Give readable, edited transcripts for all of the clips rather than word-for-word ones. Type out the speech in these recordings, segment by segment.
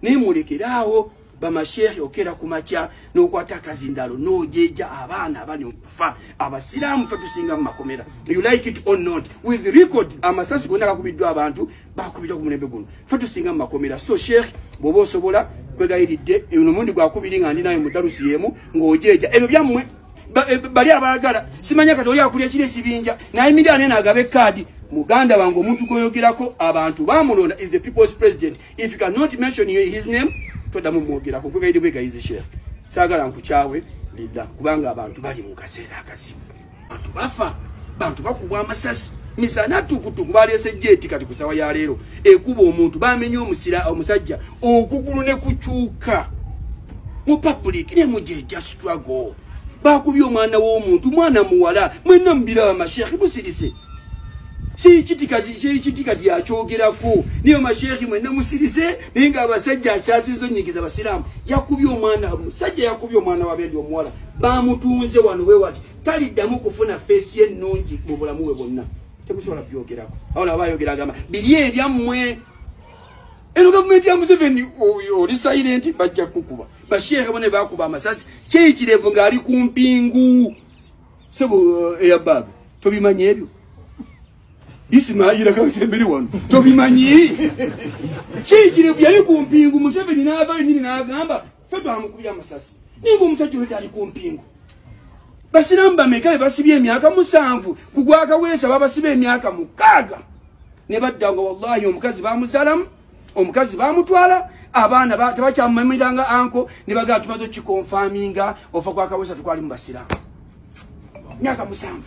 Naye mulekeraawo bamasheekhe okera ku makya n'okwata akazindalo n'ojeja abaana abali okufa. Abasiraamu ffe tusinga mu makomera, you like it or not, with record. Amasasi gonna gakubiddwa abantu bakubiddwa ku mulembe guno, ffe tusinga mu makomera. So sheekh, bw'oba osobola, kwegayiridde, eno omundi gwakubiri nga ndi naye mu dalusi y'emu ng'ojeja ebyo byammwe. Bali abaagala simanya kati oli akulya kiri ekibinja nayimirira nene agaba ekaadi. Muganda wange, omuntu gwoyogerako abantu bamulonda is the people's president. If you cannot mention his name, toddamu mwogerako. Nkwegayidde bwegayize, sheekh, saagala nkukyawe lidda, kubanga abantu bali mu kaseera akazibu, bantu bafa, bantu bakubwa amasasi misana tukutuku. Baleese jet kati ku sawa ya leero ekuba omuntu, bamenye omusira omusajja okugulu ne kukyuka mu public ne mujeja struggle. Bakubye omwana w'omuntu, mwana muwala. Mwenna mubiraba, masheekhi musirise. Sheikh kati yakyogerako niyo. Masheekhi mwenna musirise, naye nga abasajja asaasiza onnyigiza basiraamu. Yakubye omwana musajja, yakubye omwana wabendi omuwala, bamutunze wano wewati taliddamu kufuna face ennungi mu bulamu bwe bwonna. Temusobola byogerako. Awo aba ayogera agamba biri ebyammwe. Eno gavumenti ya Museveni oli silent, bajja kukuba. Basheekhe bone bakuba amasasi kyekirevu ng'ali ku mpingu. Sebo eyabag, tobimanyi ebyo? Isimayira kasemberi wano, tobimanyi? Kyekirevu yali ku mpingu, Museveni n'avayo nyini n'agamba ffe twamukubye amasasi, ninga omusajja oleta ali ku mpingu. Basiraamu bameka be basibye emyaka 7 ku gwakaweesa? Babasiba emyaka 6 ne badda nga wallahi omukazi bamusalamu, omukazi bamutwala, abaana tebakyamumamiranga anko, ne bagala tumaze okiconfirminga ofa gwakaweesa tukwali mu basiraamu. Myaka 7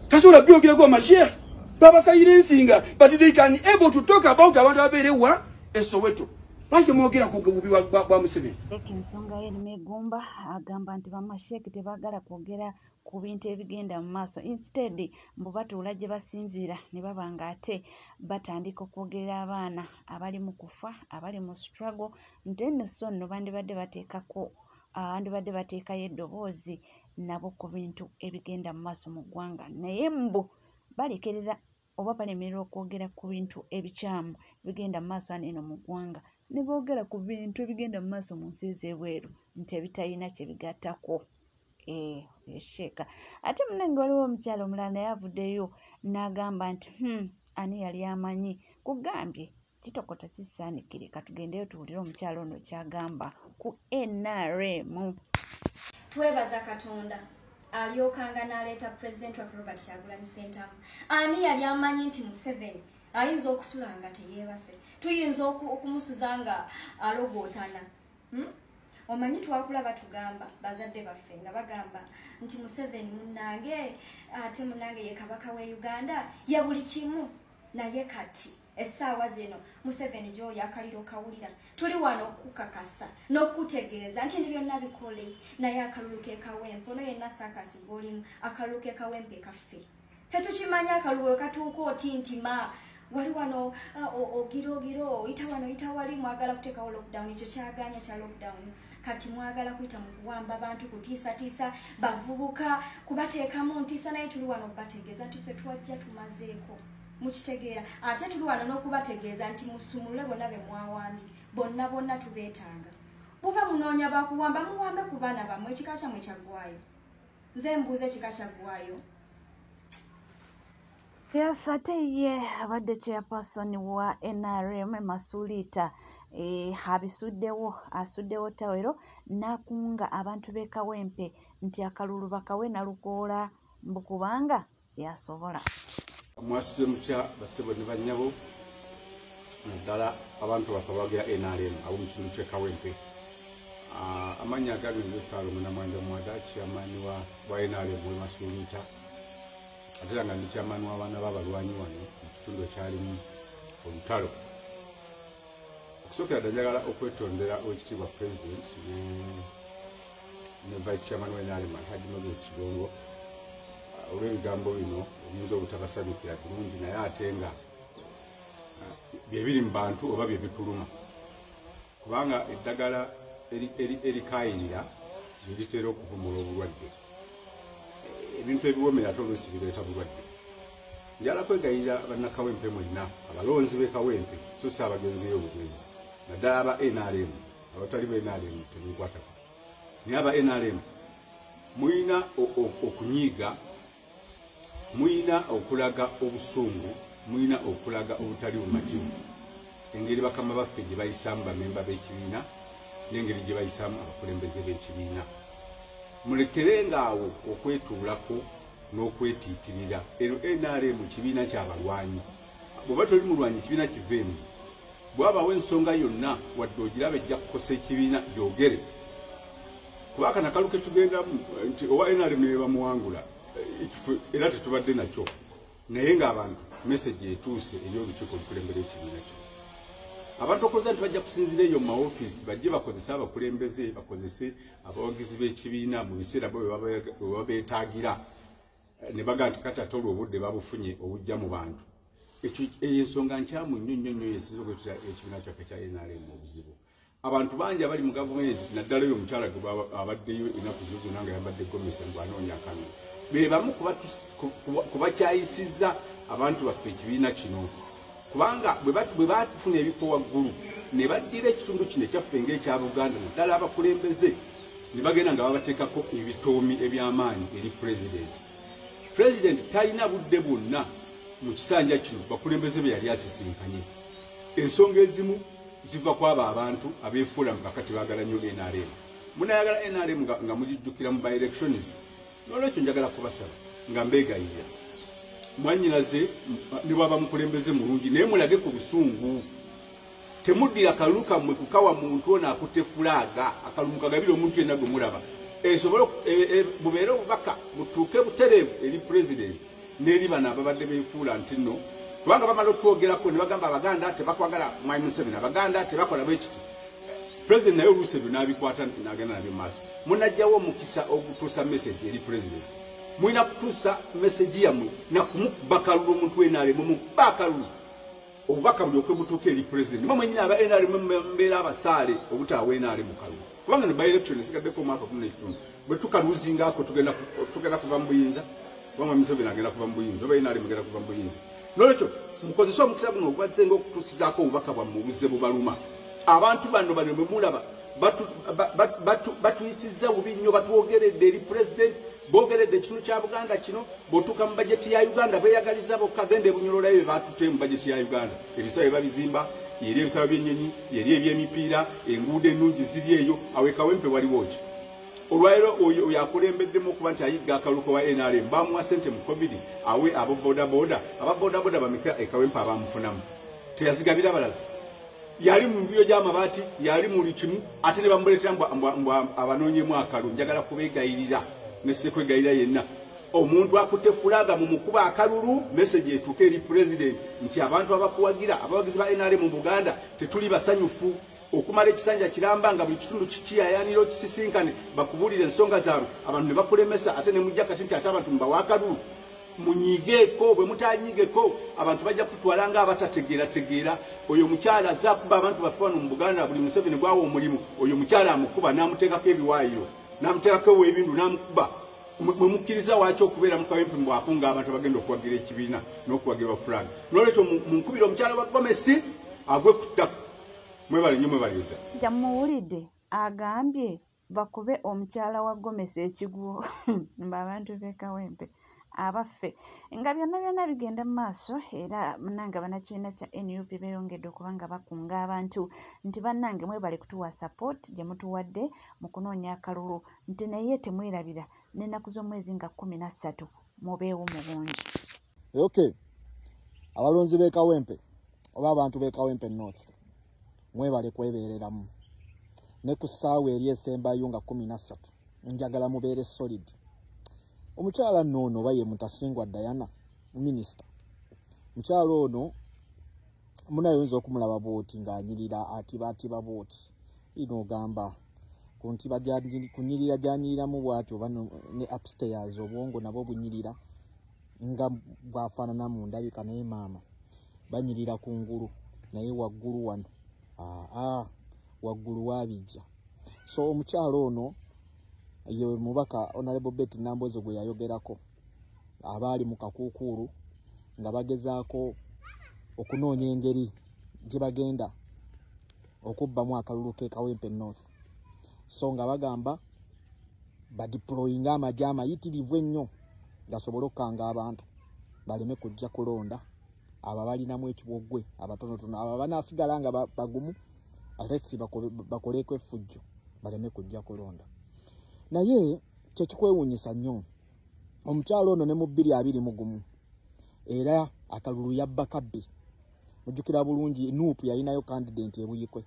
tasobola byogerako. Amasheekh babasilencinga, but they can able to talk about abantu ababeerewa esoweto. Lwaki mwogera ku bubi bwa Museveni? Ensonga ye Egumba agamba nti bamasheeki tebaagala kwogera ku bintu ebigenda mu maaso. Instead mbu batuula gye basinziira ne baba nga ate batandika okwogerera abaana abali mu kufa, abali mu struggle, nti nno so nno bandibadde bateekako, bandibadde bateekayo eddoboozi nabo ku bintu ebigenda mu maaso mu ggwanga, naye mbu balekerera oba balemererwa okwogera ku bintu ebikyamu bigenda mu maaso ano eno mu ggwanga, ne boogera ku bintu ebigenda mu maaso mu nsi ez'ebweru nti ebitalina kye bigattako. Esheeka ate munange waliwo omukyala omulala naye avuddeyo n'agamba nti ani yali amanyi kugambye kitokota sisaanikire. Katugendeyo tuwulire omukyala ono kyagamba ku NRM. Twebaza Katonda alyokanga n'aleeta Pulezidenti waffe Robert Kyagulanyi Ssentamu. Ani yali amanyi nti Museveni ayinza okusula nga teyeebase, tuyinza okumusuza nga alogootana, Omanyi twakula batugamba, bazadde baffe nga bagamba nti Museveni munnange, ate munnange ye kabaka we Uganda, ye buli kimu. Naye kati essaawa zino Museveni gy'oli akaliro kawulira. Tuli wano okukakasa n'okutegeeza nti ni byonna bikole, naye akalulu ke Kawempe. Ono yenna saakasi gw'olimu, akalulu ke Kawempe kaffe. Ffe tukimanyi akalulu we katuuka otintima. Wali wano ogirogiro oyita wano, oyita wali, mwagala kuteekawo lockdown. Ekyo kyaganya kya lockdown. Kati mwagala kuyita mu kuwamba bantu, kutiisatiisa bavubuka, kubateekamu ntiisa, naye tuli wano okubategeeza nti ffe twajja tumazeeko, mukitegeera? Ate tuli wano n'okubategeeza nti musumulule bonna be mwawambye, bonna bonna tubeetaaga. Buba munoonya bakuwamba, muwambe ku baana bammwe. Ekika kyammwe kyaggwayo? Nze mbuuza, ekika kyaggwayo? Yes, ate ye abadde chairperson wa NRM Masuliita abisuddewo, asuddewo tawero n'akunga abantu b'e Kawempe nti akalulu bakawe Nalukoola mbu kubanga yasobola. Mwasuze mutya basebo ne bannyabo, naddala abantu baffe abawagira NRM ab'omu kitundu ky'e Kawempe? Amannya agange nze Saalongo Namwanja Mwada, chairman wa NRM w'e Masuliita, ate era nga ndi chairman w'abaana b'abalwanyi wano mu kitundu ekyalimu olutalo. Okusookera ddala njagala okwetondera Oweekitiibwa President ne vice chairman wa NRM Alhaji Moses Kigongo olw'ebigambo bino ebiyinza obutabasanyukira bulungi, naye ate nga bye biri mu bantu oba bye bituluma, kubanga eddagala erikayirira lye litera okuvumula obulwadde. Ebintu ebiwomera ate oluusi bireeta bulwadde. Njagala kwegayirira bannakawempe mwenna, abalonzi b'e Kawempe, so si abagenziyo obugenzi. Naddala aba NRM, abatali ba NRM temunkwatako, naye aba NRM muyina okunyiiga, muyina okulaga obusungu, muyina okulaga obutali bumativu engeri bakama baffe gye bayisaamu bamemba b'ekibiina n'engeri gye bayisaamu abakulembeze b'ekibiina. Mulekerenga awo okwetuulako n'okwetiitirira. Ero NRM kibiina ky'abalwanyi. Bw'oba toli mulwanyi, kibiina kiveemu. Bw'abawo ensonga yonna wadde ogiraba ejja kukosa ekibiina, gyogere, kuba kano akalu ke tugendamu nti owa NRM ne bamuwangula ekifo era tetubadde nakyo, naye ng'abantu message etuuse eri olukiiko olukulembera ekibiina kino. Abantu okulowooza nti bajja kusinziira eyo mu maofiisi bajje bakozese abakulembeze, bakozese abawagizi b'ekibiina mu biseera bo bwe babeetaagira, ne bagaa nti kati ate olwo obudde babufunye obujja mu bantu. Ekyo eyo ensonga nkyamu nnyo nnyo nnyo, yesinza okuleetera ekibiina kyaffe kya NRM obuzibu. Abantu bangi abali mu gavumenti, naddala oyo omukyala gwe abaddeyo ennaku zo zonna nga yambadde gomesi ng'anoonya akalulu, be bamu kubakyayisizza abantu baffe ekibiina kino, kubanga bwe bafuna ebifo waggulu ne baddira ekitundu kino ekyaffe ng'ekya Buganda, naddala abakulembeze, ne bagenda nga babateekako ebitoomi eby'amaanyi eri pulezidenti. Pulezidenti talina budde bwonna mu kisanja kino bakulembeze be yali asisinkanye. Ensonga ezimu ziva ku abo abantu abeefuula mu kakati baagala nnyo NRM. Munayagala NRM nga mugijjukira mu by-elections. N'olwekyo njagala kubasaba nga mbeegayirira, mwannyinaze ne bw'aba mukulembeze mulungi, naye mulage ku busungu. Temuddira kalulu kammwe kukawa muntu ono akutte fulaaga. Akalulu kagabire omuntu yenna gwe mulaba, esobole bubeere obubaka butuuke butereevu eri pulezidenti n'eri bano ababadde beefuula nti nno, kubanga bamala otwogerako ne bagamba Abaganda tebakwagala Mwami Museveni, Abaganda tebakola bwe kiti. Pulezidenti naye oluusi ebyo n'abikwata n'agenda nabyo mu maaso. Munajjawo omukisa ogutuusa message eri pulezidenti. Mulina kutuusa message yammwe nakumukuba kalulu omuntu w'NRM, mumukuba akalulu, obubaka bulyoke butuuke eri pulezidenti. Mwe mwennyini aba NRM mbeera abasaale obutaawa NRM mu kalulu, kubanga no by-election esigaddeko omwaka gumu n'ekitundu. Bwe tukaluuzingako tugenda kuva mu buyinza, kuba Mwami Museveni agenda kuva mu buyinza oba NRM egenda kuva mu buyinza. N'olwekyo mukozese omukisa guno ogwazze ng'okutuusizaako obubaka bwammwe obuzze bubaluma. Abantu bano bwe mulaba batuyisizza bubi nnyo, batwogeredde eri pulezidenti, boogeredde ekitundu kya Buganda kino. Bw'otuuka mu bajeti ya Uganda beeyagaliza bokka. Genda ebunyololayo bye batutte mu bajeti ya Uganda. Ebisaawe babizimba, yeri ebisaawe by'ennyonyi, yeri eby'emipiira, enguudo ennungi ziri eyo. Awo e Kawempe waliwo ki? Olwaleero oyo akulembeddemu okuba nti ayigga akaluko wa NRM bamuwa ssente mu COVID awe abo bodaboda. Aba bodaboda bameka e Kawempe abamufunamu? Teyazigabira balala. Yali mu nvuyo gy'amabaati, yali mu buli kimu, ate ne bamuleetera mbu abanoonyemu akalu. Njagala kubeegayirira ne sekwegayirira yenna, omuntu akutte fulaaga mumukuba akalulu, message etuuke eri pulezidenti nti abantu abakuwagira, abawagizi ba NRM mu Buganda, tetuli basanyufu okumala ekisanja kiramba nga buli kitundu kikiyayanira okisisinkane bakubuulire ensonga zaabwe, abantu ne bakulemesa, ate ne mujja kati nti ate abantu mubawa akalulu. Munyigeeko, bwe mutanyiigeko abantu bajja kututwala nga abatategeerategeera. Oyo omukyala azze akuba abantu baffe wano mu Buganda. Buli Museveni gwawa omulimu, oyo omukyala amukuba n'amuteekako ebiwaayiro, n'amuteekako ew'ebindu n'amukuba. Bwe mukkiriza waaki okubeera mu Kawempe mbwakunga abantu abagenda okuwagira ekibiina n'okuwagira flag? N'olwekyo munkubire omukyala wa gomesi agwe ku ttaka. Mwebale nnyo, mwebale dda. Jamuwulidde agambye bakube omukyala wa gomesi ekigwo mbe abantu b'e Kawempe abaffe. Nga byonna byonna bigenda mu maaso, era munnange abannakibiina kya NUP beeyongedde okuba nga bakunga abantu nti bannange mwebale kutuwa support gye mutuwadde mu kunoonya akalulu, nti naye temwerabira n'ennaku z'omwezi nga 13 mubeewo mu bungi. Okay, abalonzi b'e Kawempe oba abantu b'e Kawempe North, mwebale kwebeereramu. Ne ku ssaawa eri esembayo nga 13, njagala mubeere solid. Omukyala nno ono oba ye Mutasingwa Diana, minisita, mukyala ono munaye oyinza okumulaba bwoti ng'anyirira, atibaatiba bwoti ino, ogamba ku ntiba kunyirira gyanyiriramu bwati, oba ne upstairs obwongo nabwo bunyirira nga bwafaanana mu ndabika. Naye maama banyirira ku ngulu, naye waggulu wano aa waggulu wabijja. So omukyala ono ye mubaka Honorable Betty Nambooze gwe yayogerako, abaali mu kakuukuulu nga bagezaako okunoonya engeri gye bagenda okubbamu akalulu ke Kawempe North. So nga bagamba badeployinga amagye amayitirivu ennyo gasobole okukanga abantu baleme kujja kulonda. Aba balinamu ekiwogwe abatonotono aba banaasigala nga bagumu ate si bakoleko effujjo baleme kujja kulonda. Naye kyekikwewuunyisa nnyo, omukyalo ono ne mu 2021 era akalulu yabba kabbi. Mujjukira bulungi NUP yalinayo candidate e Buyikwe.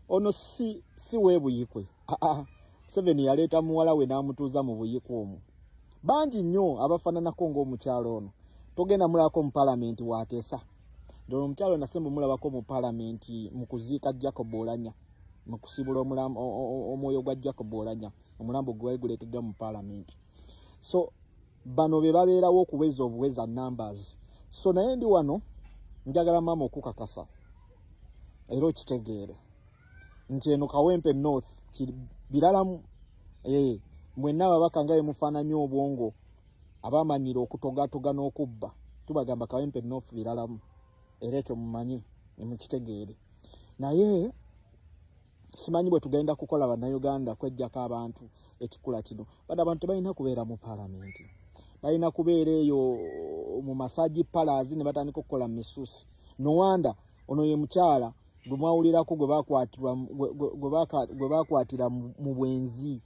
Ono si we Buyikwe. Museveni yaleeta muwala we n'amutuuza mu Buyikwe omwo. Bangi nnyo abafaananako ng'omukyalo ono. Togenda mulabako mu palamenti waateesa. Ddala omukyalo nasemba mulabako mu palamenti mu kuziika Jacob Olanya, mu kusibula omwoyo gwa Jacob Olanya, omulambo gwe guleeteddwa mu palamenti. So bano be babeerawo okuweza obuweza numbers. So naye ndi wano njagala maama okukakasa era okitegeere nti eno Kawempe North biralamu. Mwenna ababaka nga bemufaananya obwongo abamanyira okutogatoga n'okubba, tubagamba Kawempe North biralamu, era ekyo mumanyi mukitegeere. Naye simanyi bwe tugenda kukola bannayuganda kwejjako abantu ekikula kino. Bano abantu tebalina kubeera mu palamenti, balina kubeera eyo mu massage parlours ne batandika okukola misusi. No wonder ono ye mukyala gwe mwawulirako gwe bakwatira mu bwenzi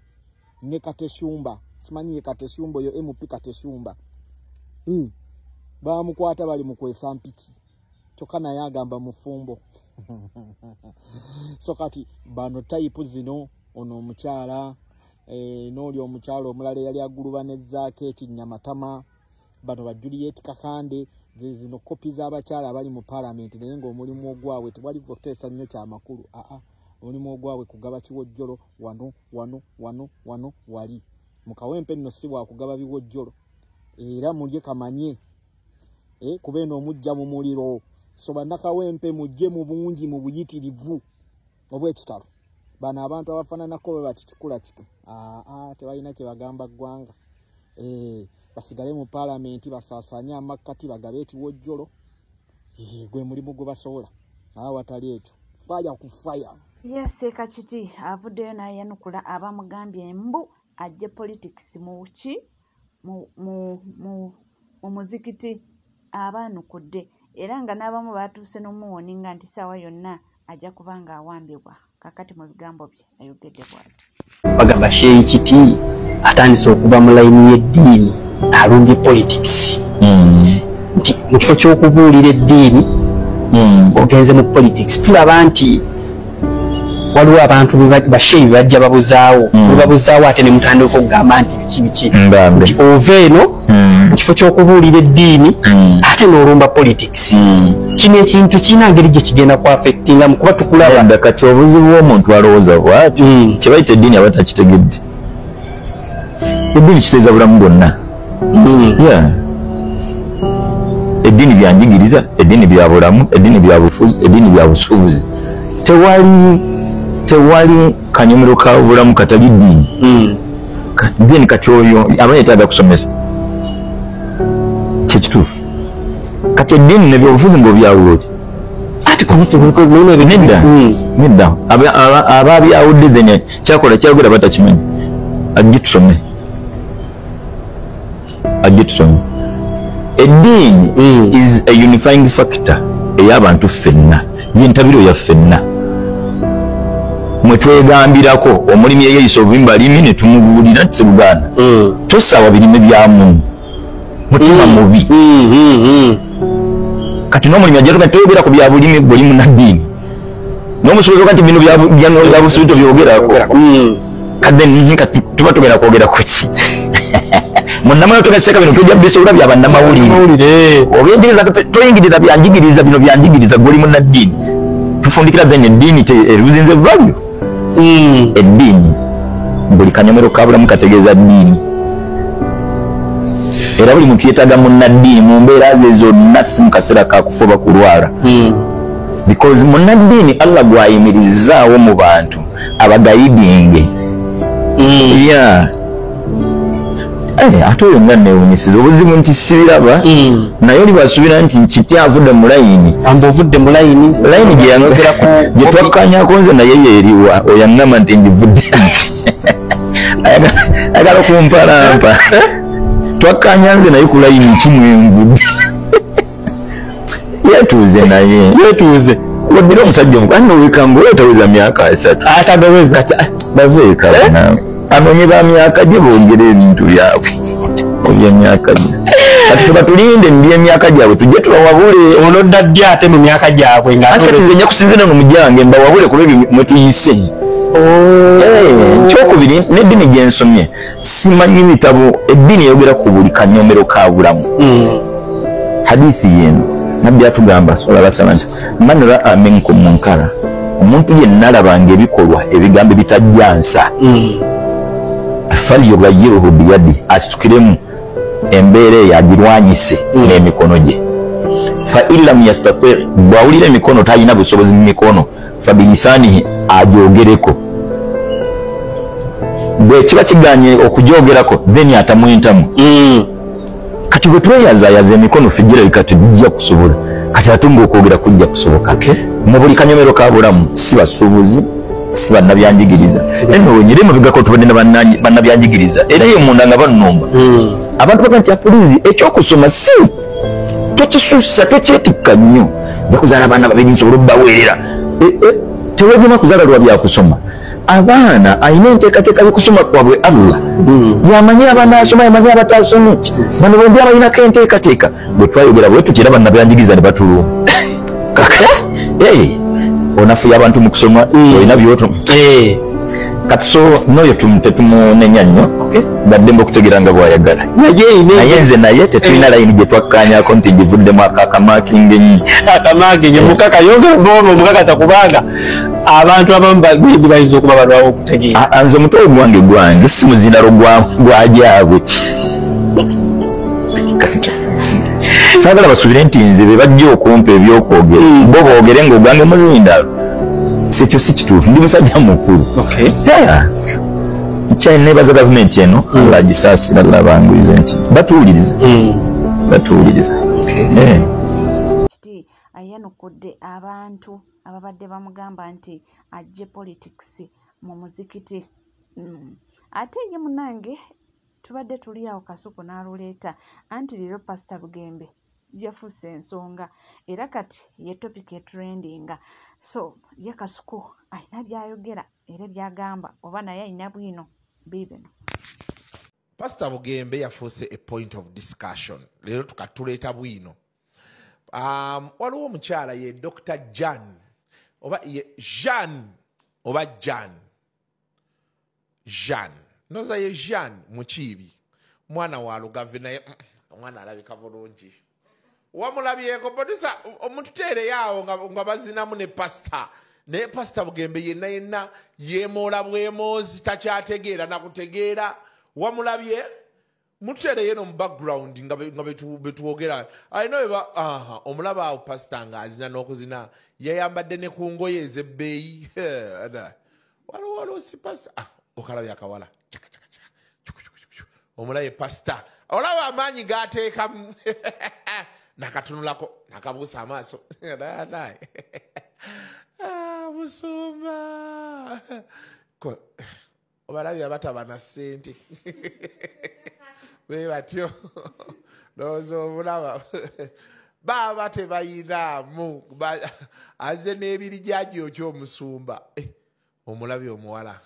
ne Kateshumba. Simanyi ye Kateshumba oyo MP Kateshumba, bamukwata bali mu kwesa mpiki, kyokka naye agamba mufumbo. So kati bano type zino, ono omukyala n'oli omukyala omulala eyali agulubanezzaako ekinyamatama, bano ba Juliet Kakande, ze zino kopi z'abakyala abali mu palamenti, naye ng'omulimu ogwabwe tewali kuteesa nnyo kyamakulu. Omulimu ogwabwe kugaba kiwojjolo wano wano wano wano wali. Mu Kawempe nno si bwakugaba biwojjolo, era mulye kamanye kuba eno omujja mu muliro. So bannakawempe mujje mu bungi mu buyitirivu obw'ekitalo. Bano abantu abafaananako bwe bati kikula kito, tebalina kye bagamba ggwanga. Basigale mu palamenti basaasaanye amakkati bagabe ekiwojjolo, gwe mulimu gwe basobola. Awatali ekyo faya ku faya. Yes, Kachiti avuddeyo n'ayanukula abamugambye mbu ajje politics mu ki mu muzikiti, abaanukudde era nga n'abamu batuuse n'omuwoninga nti ssaawa yonna ajja kuba nga awambibwa. Kakati mu bigambo bye ayogedde bw'ati. Bagamba Sheikh Kiti atandise okuva mu layini y'eddiini alumbye politics. Nti mu kifo ky'okubuulira eddiini ogenze mu politics. Tulaba nti waliwo abantu basheyi bajja babuzaawo, babuzaawo ate ne mutandika okugamba nti biki biki. Nti ova eno mu kifo ky'okubuulira eddiini ate n'olumba politics. Kino ekintu kirina ngeri gye kigenda ku affectinga mu kuba tukulaba. Kati obuzibu bw'omuntu alowooza bw'atyo, kye bayita eddiini aba takitegedde. Eddiini kiteeza bulamu bwonna. Eddiini byanjigiriza, eddiini bya bulamu, eddiini bya bufuzi, eddiini bya busuubuzi. Tewali kanyomero ka bulamu katali ddiini. Ddiini kati oyo aba yeetaaga kusomesa, kyekituufu. Kati eddiini n'ebyobufuzi ng'obyawula oti? Nedda, nedda. Ababyawudde then kyakola kyayogera batakimanyi. Ajje tusome, ajje tusome. Eddiini is a unifying factor ey'abantu ffenna, y'entabiro ya ffenna. Mwe twegambirako omulimi eyeeyisa obubi balimi ne tumubuulira nti Ssebugaana tosaawa birime bya munno, mutima mubi. Kati n'omulimi ajja tuga toyogera ku bya bulimi gwe oli munnaddiini, n'omusuubuzi kati bino bya busuubuzi tobyogerako. Kati kati tuba tugenda kwogera ku ki? Munnamawulire tugaseka bino tujja bisobola bya bannamawulire. Obyenjigiriza toyingirira byanjigiriza bino byanjigiriza gwe oli munnaddiini. Tufundikira then eddiini eruzinze value. Eddiini buli kanyomero ka bulamu kategeeza ddiini. Era buli muntu yeetaaga munnaddiini mu mbeera ze zonna, si mu kaseera ka kufa oba kulwala. Because munnaddiini Allah gw'ayimirizaawo mu bantu abagayidinge. Yeah. Ate oyo nga neewunyisiza obuzibu nti sibiraba, naye oli bwasuubira nti nkiti avudde mu layini. Amba ovudde mu layini. Layini gye gye twakkanyako nze naye yeeriwa oyo aŋŋamba nti ngivudde, ayagala kumpalampa. Twakkanya nze naye ku layini kimwenvudde. Yetuuze naye. Yetuuze. Waddira omusajja omukulu anno wekanga oyo taweza myaka 3. Atagaweza. Baveeka naawe. Anoonye ba myaka gye boogere ebintu byabwe ebyemyaka gye. Kati ffe batulinde mu byemyaka gyabwe tujje tubawabule. Olodda ddi ate mu myaka gyabwe nga anti kati nze nja kusinziira no mujjange mbawabule ku lw'ebyo mwe tuyise. Ekyokubiri n'eddiini gye nsomye simanyi bitabo. Eddiini eyogera ku buli kanyomero ka bulamu. Hadithi yeno nabbi atugamba sallallahu alaihi wasallam, man ra'a minkum munkara, omuntu yenna alabanga ebikolwa ebigambo ebitajjansa, falyughayyirhu biyadi, asitukiremu embeera eyo agirwanyise n'emikono gye. Fa in lam yastati, bw'awulira emikono talina busobozi mu mikono, fa bilisanihi, agyogereko. Bwe kiba kiganye okugyogerako, then atamwentamu. Kati bwe tweyazayaza emikono ffe tujja kusobola, kati ate ng'okwogera kujja kusoboka. Mu buli kanyomero ka bulamu, si basuubuzi, si bannabyanjigiriza. Eno wenyere mabegako tubadde bannabyanjigiriza, era ye munda nga bannumba. Abantu baga nti apulizi ekyokusoma si tokisussa, tokyetikka nnyo. Nja kuzaala abaana babiri nsobole obbaweerera. Tewegema kuzaala lwa byakusoma. Abaana alina enteekateeka y'okusoma kwabwe Allah. Yamanyi abaana asoma, yamanyi abatasoma. Bano bombi abalinako enteekateeka. Bwe twayogera bwe tutyo era bannabyanjigiriza ne batuluma. Onafuya abantu mu kusoma, olina byoto. Kati so n'oyo tetumunenya nnyo, baddembe okutegeera nga bw'ayagala. Naye nze naye tetulina layini gye twakkanyako nti givuddemu akamakinga ennyo. Akamakinga mukaka yongera bw'oba omukakasa, kubanga abantu abamu maybe bayinza okuba balwawo okutegeera. Nze omutwe gwange gwange si muzindalo gwa gyabwe. Saagala basuubire nti nze be bajja okumpa ebyokwogera, bo boogere ng'ogwange muzindalo. Ekyo si kituufu, ndi musajja mukulu. Nebaza gavumenti eno, Allah agisaasira, Allah abanguyize nti batuwuliriza. Batuwuliriza. Kiti ayanukudde abantu ababadde bamugamba nti ajje politics mu muzikiti. Ate ye munange tubadde tuli awo Kasuku n'aluleeta anti leero Pasita Bugembe yafuuse ensonga era kati ye topic etrendinga. So ye Kasuku alina by'ayogera era by'agamba oba naye alina bwino biibino. Pasita Bugembe yafuuse a point of discussion leero tukatuleeta bwino. Waliwo omukyala ye Dr. Jan oba ye Jean oba Jan Jean noza ye Jean Mukiibi, mwana wa Lugave, naye omwana alabika bulungi. Wamulabyeko producer omututeereyo awo nga bazinamu ne pasita, naye Pasita Bugembe yenna yenna yeemoola bwemoozi, takyategeera nakutegeera. Wamulabye mututeereyo eno mu background nga betwogera alina weba omulaba awo pasita ng'azina n'okuzina, yayambadde ne ku ngoye ez'ebbeeyi. Waliwo oluusi pasita okalabye akawala omulaye pasita, olaba amaanyi g'ateekamu nakatunulako nakabuusa amaaso busumba obalabye abataba na ssente be batyo, ndowooza obulaba baba tebayinaamu, aze n'ebiri gyagyo omusumba. Omulabye omuwala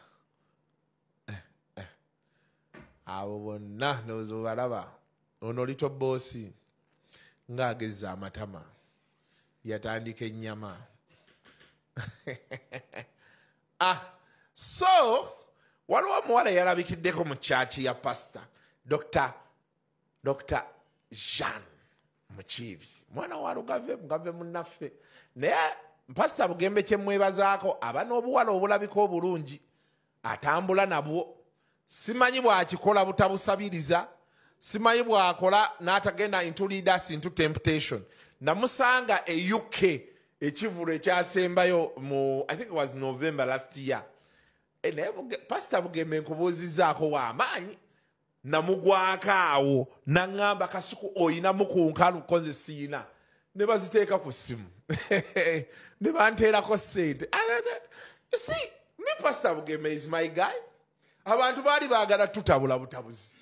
abo bonna ndowooza obalaba. Ono lito boosi ng'agezza amatama yatandika ennyama. So waliwo omuwala yalabikiddeko mu kyaki ya pasita Dr. Jean Mukiibi, mwana wa Lugave, Mugave munnaffe. Naye Pasita Bugembe kyemwebazaako aba n'obuwala obulabika obulungi atambula nabwo. Simanyi bw'akikola butabusabiriza, simanyi bw'akola n'atagenda into leaders into temptation. Namusanga e UK ekivulu ekyasembayo mu I think it was November last year. Naye Pasita Bugembe nkubuuzizzaako w'amaanyi. Namugwako awo naŋŋamba, "Kasuku, oyinamu ku nkalu?" Ko nze siina. Ne baziteeka ku ssimu ne banteerako ssente. You see me, Pastor Bugembe is my guy. Abantu baali baagala tutabula butabuzi,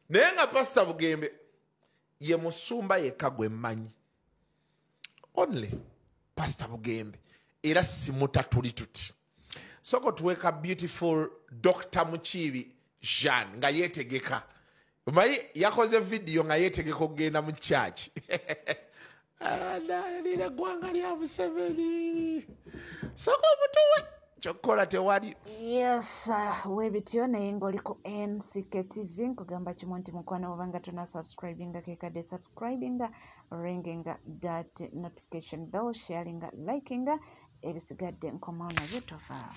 naye nga Pastor Bugembe ye musumba yekka gwe mmanyi, only Pastor Bugembe, era simuta tuli tuti. Soko tuweka beautiful Dr Mukiibi Jean nga yeetegeka. Omanyi yakoze vidiyo nga yeetegeka okugenda mu church. Lira eggwanga lya Museveni, soko omutuwe kyokkola tewali. Yes, webityo, naye ng'oli ku NCK TV, nkugamba kimu nti mukwano, oba nga tona subscribinga, kekadde subscribinga, ringinga that notification bell, sharinga, likinga, ebisigadde nkomawo nabyo, tovaawo.